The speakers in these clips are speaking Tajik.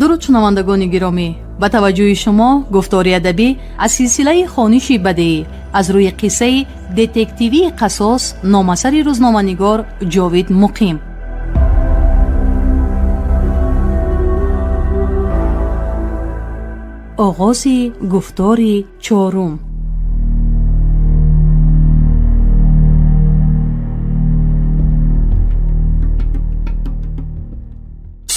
Дуруд шунавандагони гиромӣ, ба таваҷҷӯҳи шумо гуфтори адабӣ аз силсилаи хониши бадеӣ аз рӯи қиссаи детективии қассос номасари рӯзноманигор Ҷовид Муқим. Оғози гуфтори чорум.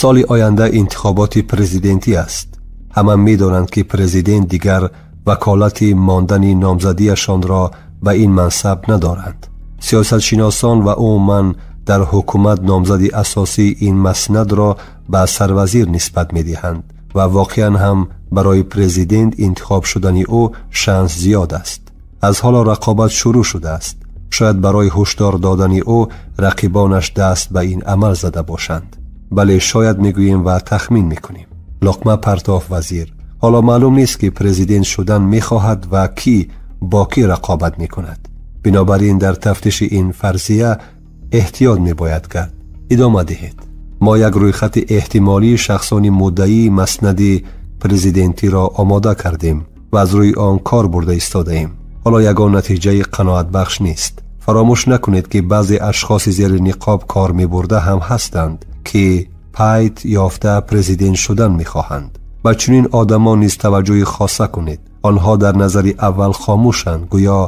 Соли оянда интихоботи президентӣ аст. Ҳама медонанд, ки президент дигар ваколати мондани номзадиашонро ба ин мансаб надоранд. Сиёсатшиносон ва умуман дар ҳукумат номзади асосии ин маснадро ба сарвазир нисбат медиҳанд ва воқеан ҳам барои президент интихоб шудани ӯ шанс зиёд аст. Аз ҳоло рақобат шурӯъ шудааст. Шояд барои ҳушдор додани ӯ рақибонаш даст ба ин амал зада бошанд. Бале, шояд мегӯем ва тахмин мекунем. Луқма партоф вазир. Ҳоло маълум нест, ки президент шудан мехоҳад ва кӣ бо кӣ рақобат мекунад. Бинобар ин дар тафтиши ин фарзия эҳтиёт мебояд кард. Идома диҳед. Мо як рӯйхати эҳтимолии шахсони муддаии маснади президентиро омода кардем ва аз рӯи он кор бурда истодаем. Ҳоло ягон натиҷаи қаноатбахш нест. Фаромӯш накунед, ки баъзе ашхоси зери ниқоб кор мебурда ҳам ҳастанд, ки пайт ёфта президент шудан мехоҳанд. Ба чунин одамон низ таваҷҷӯҳи хоса кунед. Онҳо дар назари аввал хомӯшанд, гӯё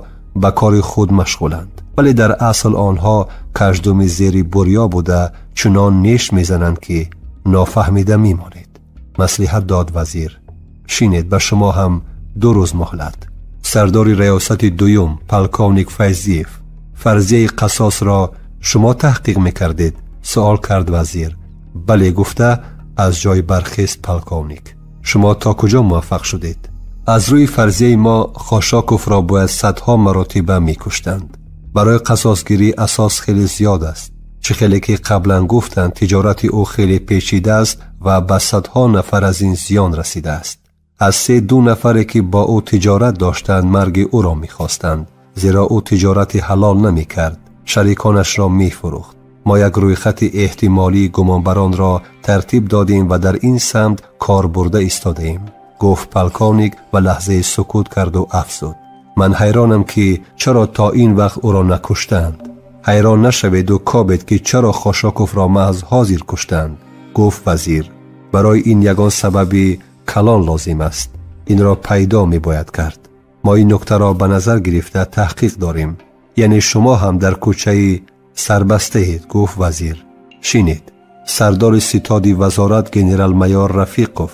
ба кори худ машғуланд, вале дар асл онҳо каждуми зери бурё буда чунон неш мезананд, ки нофаҳмида мемонед. Маслиҳат дод вазир. Шинед, ба шумо ҳам 2 рӯз муҳлат. Сардори риёсати дуюм полковник Файзиев, фарзияи қассосро шумо таҳқиқ мекардед? Суол кард вазир. Бале, гуфта аз ҷой бархест полковник. Шумо то куҷо муваффақ шудед? Аз рӯи фарзияи мо Хошоковро бояд садҳо маротиба мекуштанд. Барои қассосгирӣ асос хеле зиёд аст. Чӣ хеле ки қаблан гуфтанд, тиҷорати ӯ хеле печида аст ва ба садҳо нафар аз ин зиён расидааст. Аз 3-2 нафаре ки бо ӯ тиҷорат доштанд, марги ӯро мехостанд, зеро ӯ тиҷорати ҳалол намекард, шариконашро мефурӯхт. Мо як рӯйхати эҳтимолии гумонбаронро тартиб додем ва дар ин самт кор бурда истодаем, гуфт полковник ва лаҳзаи сукут карду афзуд. Ман ҳайронам, ки чаро то ин вақт ӯро накуштанд. Ҳайрон нашаведу кобед, ки чаро Хошоковро маҳз ҳозир куштанд, гуфт вазир. Барои ин ягон сабаби калон лозим аст. Инро пайдо мебояд кард. Мо ин нуктаро ба назар гирифта таҳқиқ дорем. Яъне шумо ҳам дар кӯчаи сарбастаед, гуфт вазир. Шинед. Сардори ситоди вазорат генерал-майор Рафиқов,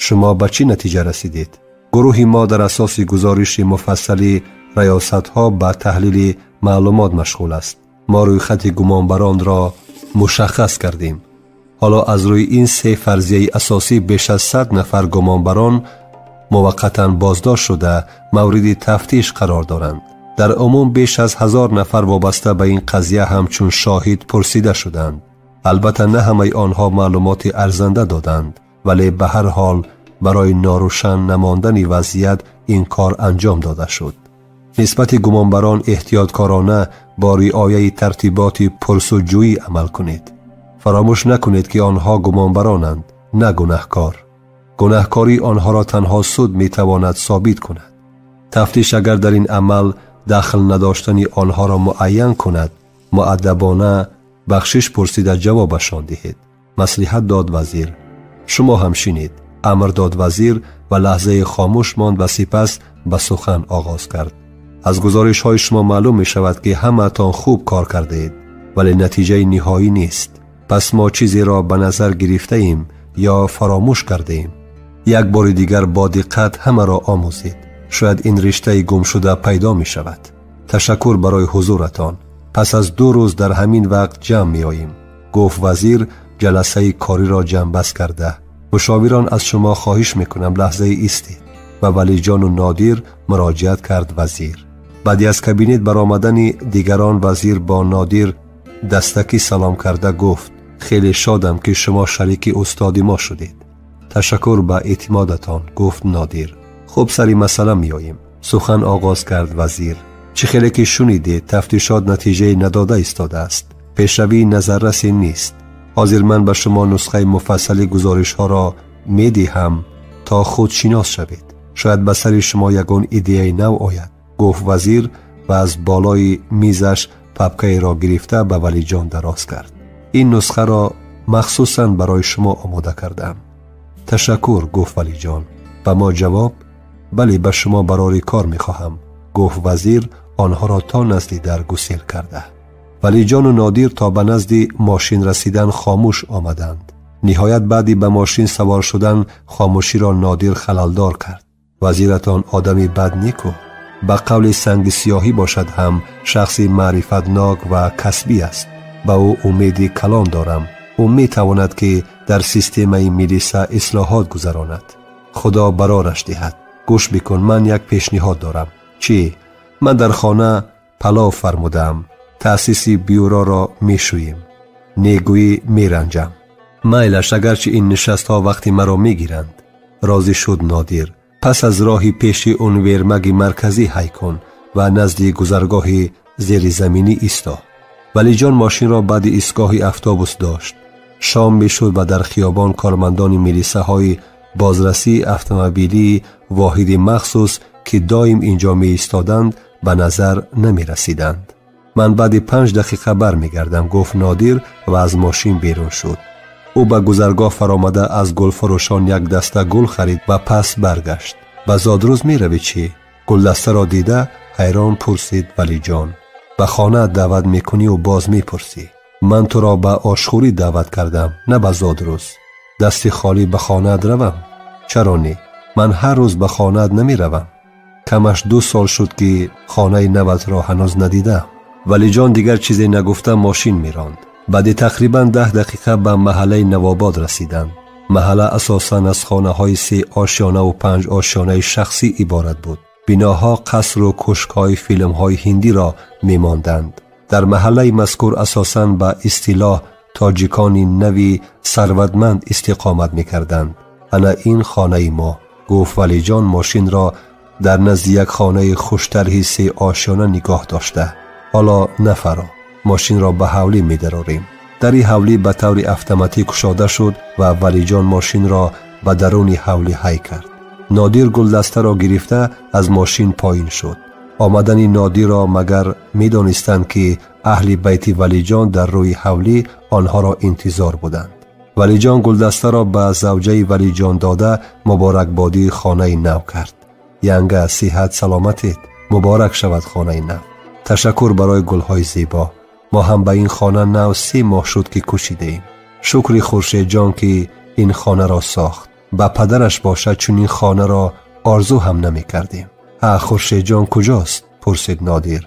шумо ба чӣ натиҷа расидед? Гурӯҳи мо дар асоси гузориши муфассали риёсатҳо ба таҳлили маълумот машғул аст. Мо рӯйхати гумонбаронро мушаххас кардем. Ҳоло аз рӯи ин 3 фарзияи асосӣ беш аз 100 нафар гумонбарон муваққатан боздошт шуда мавриди тафтиш қарор доранд. Дар умум беш аз 1000 нафар вобаста ба ин қазия ҳамчун шоҳид пурсида шуданд. Албатта на ҳамаи онҳо маълумоти арзанда доданд, вале ба ҳар ҳол барои норӯшан намондани вазъият ин кор анҷом дода шуд. Нисбати гумонбарон эҳтиёткорона бо риояи тартиботи пурсуҷӯӣ амал кунед. Фаромӯш накунед, ки онҳо гумонбаронанд, на гунаҳкор. Гунаҳкории онҳоро танҳо суд метавонад собит кунад. Тафтиш агар дар ин амал дахл надоштани онҳоро муайян кунад, муаддабона бахшиш пурсида ҷавобашон диҳед. Маслиҳат дод вазир. Шумо ҳам шинед, амр дод вазир ва лаҳзаи хомӯш монд ва сипас ба сухан оғоз кард. Аз гузоришҳои шумо маълум мешавад, ки ҳамаатон хуб кор кардаед, вале натиҷаи ниҳоӣ нест. Пас мо чизеро ба назар гирифтаем ё фаромӯш кардаем. Як бори дигар бо диққат ҳамаро омӯзед. Шояд ин риштаи гумшуда пайдо мешавад. Ташаккур барои ҳузуратон. Пас аз 2 рӯз дар ҳамин вақт ҷамъ меоем, гуфт вазир ҷаласаи кориро ҷамъбаст карда. Мушовирон, аз шумо хоҳиш мекунам лаҳзаи истед. Ба Валиҷону Нодир муроҷиат кард вазир. Баъди аз кабинет баромадани дигарон вазир бо Нодир дастакӣ салом карда гуфт: хеле шодам, ки шумо шарики устоди мо шудед. Ташаккур ба эътимодатон, гуфт Нодир. Хуб, сари масъала меоем, сухан оғоз кард вазир. Чӣ хеле ки шунидед, тафтишот натиҷаи надода истодааст. Пешравии назаррасе нест. Ҳозир ман ба шумо нусхаи муфассали гузоришҳоро медиҳам то худшинос шавед. Шояд ба сари шумо ягон идеяи нав ояд, гуфт вазир ва аз болои мизаш папкаеро гирифта ба Валиҷон дароз кард. Ин нусхаро махсусан барои шумо омода кардам. Ташаккур, гуфт Валиҷон. Ба мо ҷавоб? Бале, ба шумо барори кор мехоҳам, гуфт вазир онҳоро то назди дар гусел карда. Валиҷону Нодир то ба назди мошин расидан хомӯш омаданд. Ниҳоят баъди ба мошин савор шудан хомӯширо Нодир халалдор кард. Вазиратон одами бад неку, ба қавли санги сиёҳӣ бошад ҳам шахси маърифатнок ва касбӣ аст. Ба ӯ умеди калон дорам. Ӯ метавонад ки дар системаи милиса ислоҳот гузаронад. Худо барораш диҳад. Гӯш бикун, ман як пешниҳод дорам. Чӣ? Ман дар хона палов фармудаам. Таъсиси бюроро мешӯем. Негӯӣ меранҷам. Майлаш, агарчи ин нишастҳо вақти маро мегиранд. Розӣ шуд Нодир. Пас аз роҳи пеши универмаги марказӣ ҳай кун ва назди гузаргоҳи зеризаминӣ исто. Валиҷон мошинро баъди истгоҳи автобус дошт. Шом мешуд ва дар хиёбон кормандони милисаҳои бозрасии автомобилии воҳиди махсус, ки доим инҷо меистоданд, ба назар намерасиданд. Ман баъди 5 дақиқа бармегардам, гуфт Нодир ва аз мошин берун шуд. Ӯ ба гузаргоҳ фаромада аз гулфурӯшон як даста гул харид ва пас баргашт. Ба зодрӯз меравӣ чӣ? Гулдастаро дида ҳайрон пурсид Валиҷон. Ба хона даъват мекуниву боз мепурсӣ. Ман туро ба ошхӯрӣ даъват кардам, на ба зодрӯз. Дасти холӣ ба хонаат равам? Чаро не? Ман ҳар рӯз ба хонаат намеравам. Камаш 2 сол шуд, ки хонаи наватро ҳанӯз надидаам. Валиҷон дигар чизе нагуфта мошин меронд. Баъди тақрибан 10 дақиқа ба маҳаллаи Навобод расиданд. Маҳалла асосан аз хонаҳои 3 ошёнаву 5 ошёнаи шахсӣ иборат буд. Биноҳо қасру кӯшкҳои филмҳои ҳиндиро мемонданд. Дар маҳаллаи мазкур асосан ба истилоҳ тоҷикони нави сарватманд истиқомат мекарданд. Ана ин хонаи мо, гуфт Валиҷон мошинро дар назди як хонаи хуштарҳи 3 ошёна нигоҳ дошта. Ҳоло нафаро, мошинро ба ҳавлӣ медарорем. Дари ҳавлӣ ба таври автоматӣ кушода шуд ва Валиҷон мошинро ба даруни ҳавлӣ ҳай кард. Нодир гулдастаро гирифта аз мошин поин шуд. Омадани Нодирро магар медонистанд, ки аҳли байти Валиҷон дар рӯи ҳавлӣ онҳоро интизор буданд. Валиҷон гулдастаро ба завҷаи Валиҷон дода муборакбодии хонаи нав кард. Янга, сиҳат саломатед, муборак шавад хонаи нав. Ташаккур барои гулҳои зебо. Мо ҳам ба ин хона нав 3 моҳ шуд, ки кӯчидаем. Шукри Хуршедҷон, ки ин хонаро сохт. Ба падараш бошад чунин хонаро орзу ҳам намекардем. Ҳа, Хуршедҷон куҷост? Пурсид Нодир.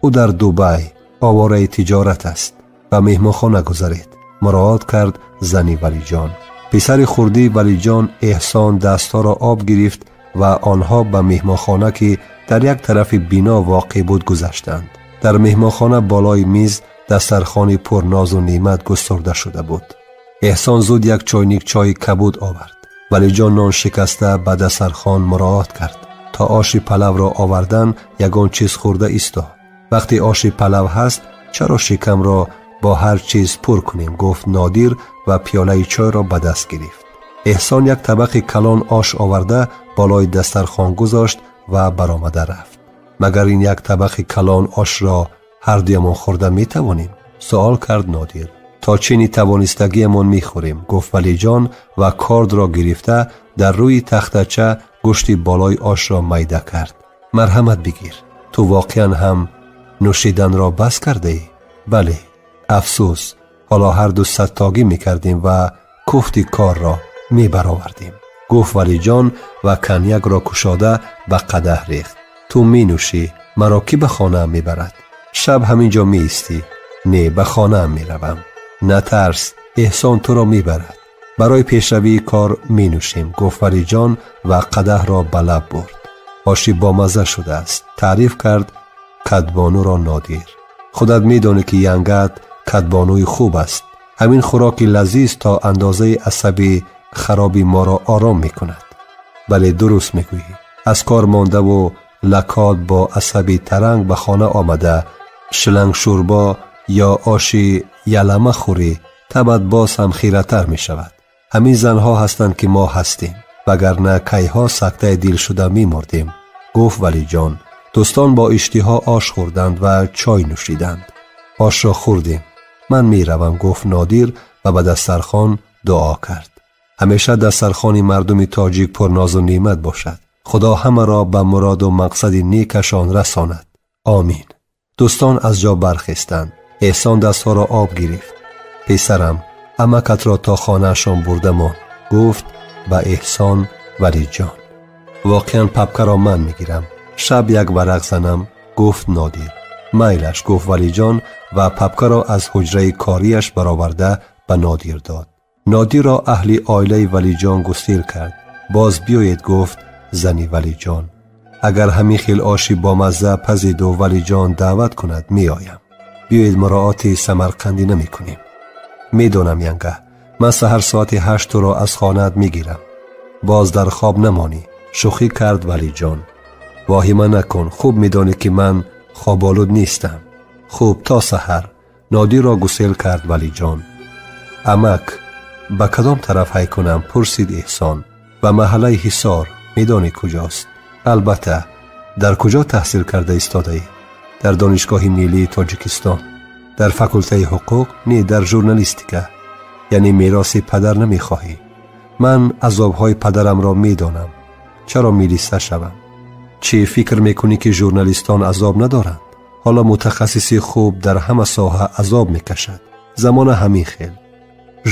Ӯ дар Дубай овораи тиҷорат аст. Ба меҳмонхона гузаред, муроат кард зани Валиҷон. Писари хурдии Валиҷон Эҳсон дастҳоро об гирифт ва онҳо ба меҳмонхона, ки дар як тарафи бино воқеъ буд, гузаштанд. Дар меҳмонхона болои миз дастархони пурнозу неъмат густурда шуда буд. Эҳсон зуд як чойник чойи кабуд овард. Валиҷон нон шикаста ба дастархон муроат кард. То оши палавро овардан ягон чиз хӯрда исто. Вақте оши палав ҳаст, чаро шикамро бо ҳар чиз пур кунем, гуфт Нодир ва пиёлаи чойро ба даст гирифт. Эҳсон як табақи калон ош оварда болои дастархон гузошт ва баромада рафт. Магар ин як табақи калон ошро ҳардуямон хӯрда метавонем? Суол кард Нодир. То чини тавонистагиамон мехӯрем, гуфт Валиҷон ва кордро гирифта дар рӯи тахтача гӯшти болои ошро майда кард. Марҳамат бигир. Ту воқеан ҳам нӯшиданро бас кардаӣ? Бале. Афсӯс, ҳоло ҳарду садтогӣ мекардем ва куфти корро мебаровардем, гуфт Валиҷон ва коньякро кушода ба қадаҳ рехт. Ту менӯшӣ, маро кӣ ба хонаам мебарад? Шаб ҳамин ҷо меистӣ? Не, ба хонаам меравам. Натарс, Эҳсон туро мебарад. Барои пешравии кор менӯшем, гуфт Валиҷон ва қадаҳро ба лаб бурд. Оши бомазза шудааст, таъриф кард кадбонуро Нодир. Худат медонӣ, ки янгат кадбонуи хуб аст. Ҳамин хӯроки лазиз то андозаи асаби хароби моро ором мекунад. Бале, дуруст мегӯӣ. Аз кор мондаву лакот бо асаби таранг ба хона омада, шилангшӯрбо ё оши ялама хӯрӣ, табат боз ҳам хиратар мешавад. Ҳамин занҳо ҳастанд, ки мо ҳастем, вагарна кайҳо сактаи дил шуда мемурдем, гуфт Валиҷон. Дӯстон бо иштиҳо ош хӯрданд ва чой нӯшиданд. Ошро хӯрдем. Ман меравам, гуфт Нодир ва ба дастархон дуо кард. Ҳамеша дастархони мардуми тоҷик пурнозу неъмат бошад. Худо ҳамаро ба муроду мақсади некашон расонад. Омин. Дӯстон аз ҷо бархестанд. Эҳсон дастҳоро об гирифт. Писарам, амакатро то хонаашон бурда мон, гуфт ба Эҳсон Валиҷон. Воқеан папкаро ман мегирам. Шаб як варақ занам, гуфт Нодир. Майлаш, гуфт Валиҷон ва папкаро аз ҳуҷраи кориаш бароварда ба Нодир дод. Нодирро аҳли оилаи Валиҷон гусел кард. Боз биёед, гуфт зани Валиҷон. Агар ҳамин хел оши бомазза пазиду Валиҷон даъват кунад, меоям. Биёед муроати самарқандӣ намекунем. Медонам, янга, ман саҳар соати 8 туро аз хонаат мегирам. Боз дар хоб намонӣ, шӯхӣ кард Валиҷон. Воҳима накун, хуб медонӣ, ки ман хоболуд нестам. Хуб, то саҳар. Нодирро гусел кард Валиҷон. Амак, ба кадом тараф ҳай кунам? Пурсид Эҳсон. Ба маҳаллаи Ҳисор. Медонӣ куҷост? Албатта. Дар куҷо таҳсил карда истодаӣ? Дар Донишгоҳи миллии Тоҷикистон. Дар факултаи ҳуқуқ? Не, дар журналистика. Яъне мероси падар намехоҳӣ? Ман азобҳои падарамро медонам. Чаро милиса шавам? Чӣ фикр мекунӣ, ки журналистон азоб надоранд? Ҳоло мутахассиси хуб дар ҳама соҳа азоб мекашад. Замона ҳамин хел.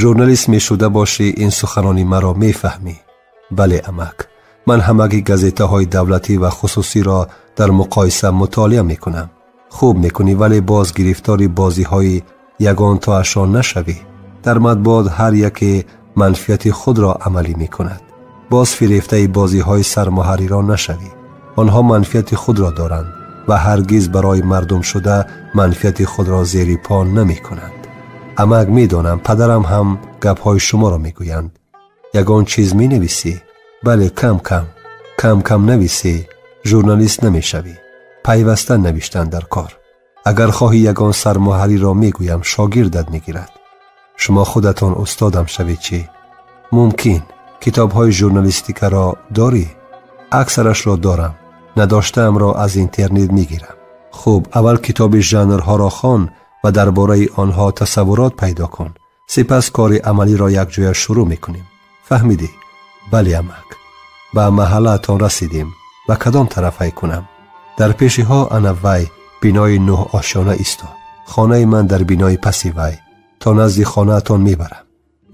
Журналист мешуда бошӣ, ин суханони маро мефаҳмӣ. Бале, амак, ман ҳамаги газетаҳои давлатӣ ва хусусиро дар муқоиса мутолиа мекунам. Хуб мекунӣ, вале боз гирифтори бозиҳои ягонтоашон нашавӣ. Дар матбуот ҳар яке манфиати худро амалӣ мекунад. Боз фирефтаи бозиҳои сармуҳаррирон нашавӣ. Онҳо манфиати худро доранд ва ҳаргиз барои мардум шуда манфиати худро зери по намекунанд. Амак, медонам, падарам ҳам гапҳои шуморо мегӯянд. Ягон чиз менависӣ? Бале, кам кам. Кам кам нависӣ, журналист намешавӣ. Пайваста навиштан дар кор. Агар хоҳӣ ягон сармуҳарриро мегӯям, шогирдат мегирад. Шумо худатон устодам шавед чӣ? Мумкин. Китобҳои журналистикаро дорӣ? Аксарашро дорам. Надоштаамро аз интернет мегирам. Хуб, аввал китоби жанрҳоро хон ва дар бораи онҳо тасаввурот пайдо кун. Сипас кори амалиро якҷоя шурӯъ мекунем. Фаҳмидӣ? Бале, амак. Ба маҳаллаатон расидем. Ба кадом тараф ҳай кунам? Дар пешиҳо ана вай бинои нӯҳошёна истод. Хонаи ман дар бинои паси вай. То назди хонаатон мебарам.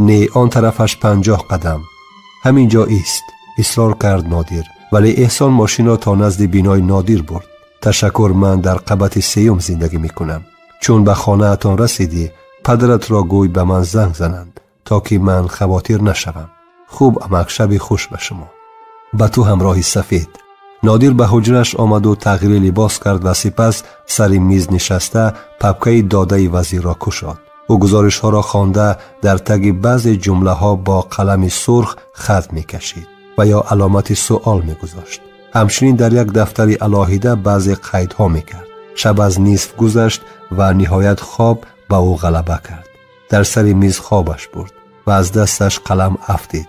Не, он тарафаш 50 қадам. Ҳамин ҷо ист, исрор кард Нодир. Вале Эҳсон мошинро то назди бинои Нодир бурд. Ташаккур, ман дар қабати 3 зиндагӣ мекунам. Чун ба хонаатон расидӣ, падаратро гӯй ба ман занг зананд, то ки ман хавотир нашавам. Хуб, амак, шаби хуш ба шумо. Ба ту ҳамроҳи сафед. Нодир ба ҳуҷраш омаду тағйири либос кард ва сипас сари миз нишаста папкаи додаи вазирро кушод. Ӯ гузоришҳоро хонда дар таги баъзе ҷумлаҳо бо қалами сурх хат мекашид ва ё аломати суол мегузошт. Ҳамчунин дар як дафтари алоҳида баъзе қайдҳо мекард. Шаб аз нисф гузашт ва ниҳоят хоб ба ӯ ғалаба кард. Дар сари миз хобаш бурд ва аз дасташ қалам афтид.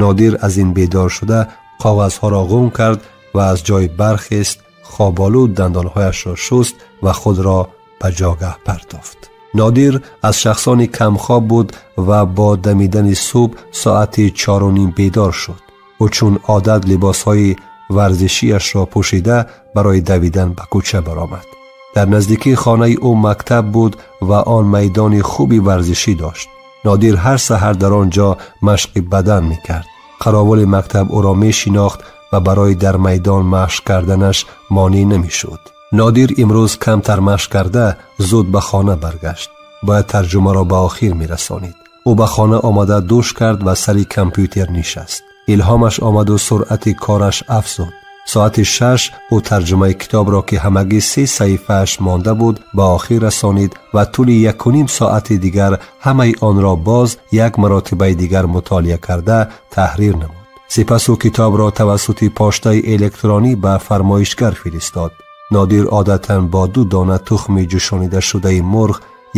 Нодир аз ин бедор шуда коғазҳоро ғум кард ва аз ҷой бархест, хоболуд дандонҳояшро шуст ва худро ба ҷогаҳ партофт. Нодир аз шахсони камхоб буд ва бо дамидани субҳ соати 4:30 бедор шуд. Ӯ чун одат либосҳои варзишиашро пӯшида барои давидан ба кӯча баромад. Дар наздикии хонаи ӯ мактаб буд ва он майдони хуби варзишӣ дошт. Нодир ҳар саҳар дар он ҷо машқи бадан мекард. Қаровули мактаб ӯро мешинохт ва барои дар майдон машқ карданаш монеъ намешуд. Нодир имрӯз камтар машқ карда зуд ба хона баргашт. Бояд тарҷумаро ба охир мерасонид. Ӯ ба хона омада душ кард ва сари компютер нишаст. Илҳомаш омаду суръати кораш афзуд. Соати 6 ӯ тарҷумаи китобро, ки ҳамагӣ 3 саҳифааш монда буд, ба охир расонид ва тӯли 1.5 соати дигар ҳамаи онро боз як маротибаи дигар мутолиа карда таҳрир намуд. Сипас ӯ китобро тавассути поштаи электронӣ ба фармоишгар фиристод. Нодир одатан бо 2 дона тухми ҷӯшонида шудаи мурғ,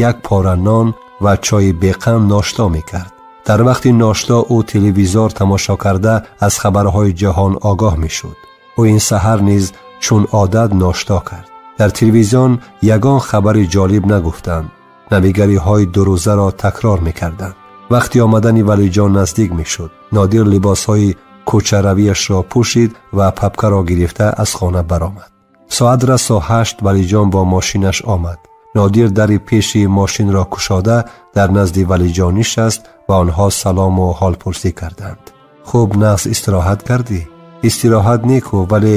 як пора нон ва чойи беқанд ношто мекард. Дар вақти ношто ӯ телевизор тамошо карда аз хабарҳои ҷаҳон огоҳ мешуд. Ӯ ин саҳар низ чун одат ношто кард. Дар телевизион ягон хабари ҷолиб нагуфтанд. Навигариҳои дурӯзаро такрор мекарданд. Вақти омадани Валиҷон наздик мешуд. Нодир либосҳои кӯчаравиашро пӯшид ва папкаро гирифта аз хона баромад. Соат расо 8 Валиҷон бо мошинаш омад. Нодир дари пеши мошинро кушода дар назди Валиҷон нишаст ва онҳо салому ҳолпурсӣ карданд. Хуб нағз истироҳат кардӣ? Истироҳат неку, вале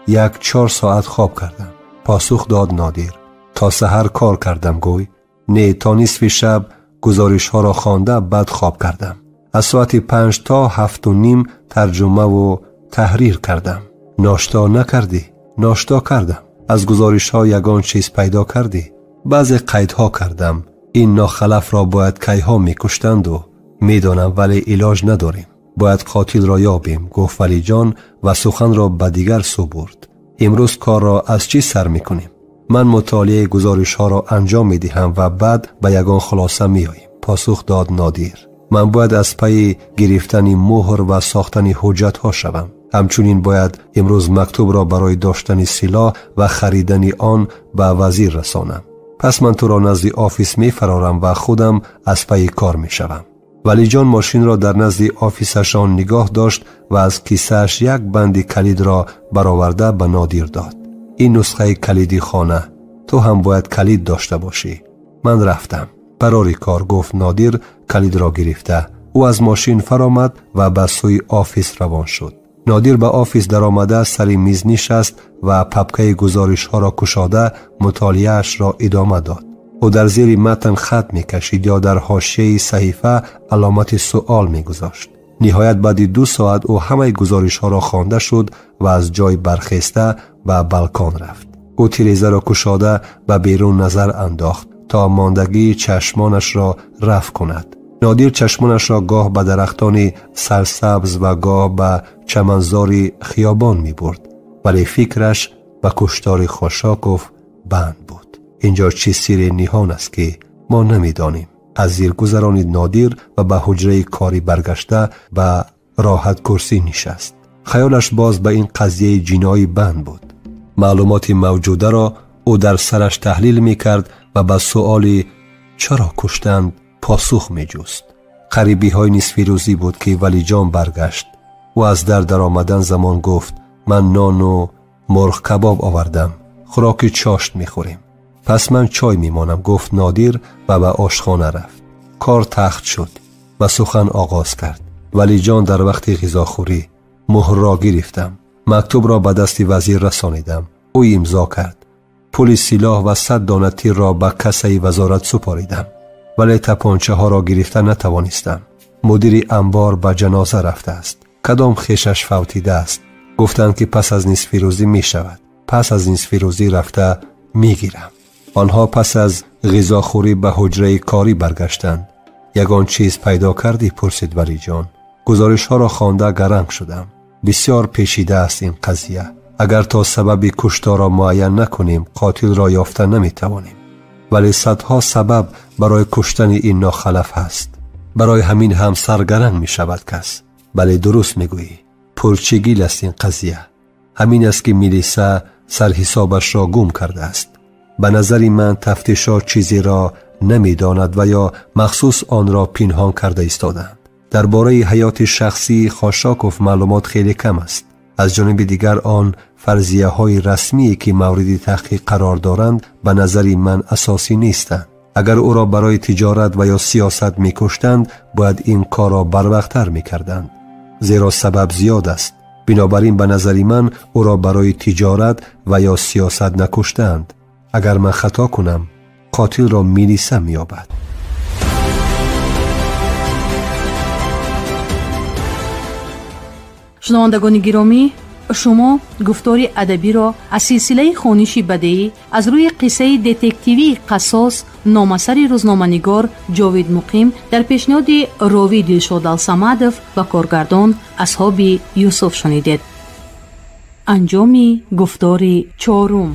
1-4 соат хоб кардам. Посух дод Нодир. То саҳар кор кардам гӯй? Не, то нисфи шаб гузоришҳоро хонда баъд хоб кардам. Аз соати 5 то 7:30 тарҷумаву таҳрир кардам. Ношто накардӣ? Ношто кардам. Аз гузоришҳо ягон чиз пайдо кардӣ? Баъзе қайдҳо кардам. Ин нохалафро бояд кайҳо мекуштанду медонам, вале илоҷ надорем. Бояд қотилро ёбем, гуфт Валиҷон ва суханро ба дигар сӯ бурд. Имрӯз корро аз чӣ сар мекунем? Ман мутолиаи гузоришҳоро анҷом медиҳам ва баъд ба ягон хулоса меоем, посух дод Нодир. Ман бояд аз пайи гирифтани муҳр ва сохтани ҳуҷҷатҳо шавам. Ҳамчунин бояд имрӯз мактубро барои доштани силоҳ ва харидани он ба вазир расонам. Пас ман туро назди офис мефарорам ва худам аз пайи кор мешавам. Валиҷон мошинро дар назди офисашон нигоҳ дошт ва аз кисааш як банди калидро бароварда ба Нодир дод. Ин нусхаи калиди хона. Ту ҳам бояд калид дошта бошӣ. Ман рафтам. Барори кор, гуфт Нодир калидро гирифта. Ӯ аз мошин фаромад ва ба сӯи офис равон шуд. Нодир ба офис даромада сари миз нишаст ва папкаи гузоришҳоро кушода мутолиаашро идома дод. Ӯ дар зери матн хат мекашид ё дар ҳошияи саҳифа аломати суол мегузошт. Ниҳоят баъди 2 соат ӯ ҳамаи гузоришҳоро хонда шуд ва аз ҷой бархеста ба балкон рафт. Ӯ тирезаро кушода ба берун назар андохт то мондагии чашмонашро рафъ кунад. Нодир чашмонашро гоҳ ба дарахтони сарсабз ва гоҳ ба чаманзори хиёбон мебурд, вале фикраш ба куштори Хошоков банд буд. Инҷо чӣ сире ниҳон аст, ки мо намедонем. Аз зир гузаронид Нодир ва ба ҳуҷраи корӣ баргашта ба роҳаткурсӣ нишаст. Хаёлаш боз ба ин қазияи ҷиноӣ банд буд. Маълумоти мавҷударо ӯ дар сараш таҳлил мекард ва ба суоли чаро куштанд посух меҷуст. Қарибиҳои нисфирӯзӣ буд, ки Валиҷон баргашт. Ӯ аз дар даромадан замон гуфт: ман нону мурғ кабоб овардам, хӯроки чошт мехӯрем. Пас ман чой мемонам, гуфт Нодир ва ба ошхона рафт. Кор тахт шуд ва сухан оғоз кард. Валиҷон дар вақти ғизохӯрӣ: муҳрро гирифтам, мактубро ба дасти вазир расонидам. Ӯ имзо кард. Пули силоҳ ва 100 дона тирро ба кассаи вазорат супоридам, вале тапончаҳоро гирифта натавонистам. Мудири амбор ба ҷаноза рафтааст. Кадом хешаш фавтидааст. Гуфтанд, ки пас аз нисфирӯзӣ мешавад. Пас аз нисфирӯзӣ рафта мегирам. Онҳо пас аз ғизохӯрӣ ба ҳуҷраи корӣ баргаштанд. Ягон чиз пайдо кардӣ? Пурсид Валиҷон. Гузоришҳоро хонда гаранг шудам. Бисёр печида аст ин қазия. Агар то сабаби кушторро муайян накунем, қотилро ёфта наметавонем. Вале садҳо сабаб барои куштани ин нохалаф ҳаст. Барои ҳамин ҳам саргаранг мешавад кас. Бале, дуруст мегӯӣ. Пурчигил аст ин қазия. Ҳамин аст, ки милиса сарҳисобашро гум кардааст. Ба назари ман тафтишот чизеро намедонад ва ё махсус онро пинҳон карда истоданд. Дар бораи ҳаёти шахсии Хошоков маълумот хеле кам аст. Аз ҷониби дигар он фарзияҳои расмие, ки мавриди таҳқиқ қарор доранд, ба назари ман асосӣ нестанд. Агар ӯро барои тиҷорат ва ё сиёсат мекуштанд, бояд ин корро барвақттар мекарданд, зеро сабаб зиёд аст. Бинобар ин ба назари ман ӯро барои тиҷорат ва ё сиёсат накуштанд. Агар ман хато кунам, қотилро милиса меёбад. Шунавандагони гиромӣ, шумо гуфтори адабиро аз силсилаи хониши бадеӣ аз рӯи қиссаи детективии «Қассос» номасари рӯзноманигор Ҷовид Муқим дар пешниҳоди ровӣ Дилшод Алсамадов ва коргардон Асҳоби Юсуф шунидед. Анҷоми гуфтори чорум.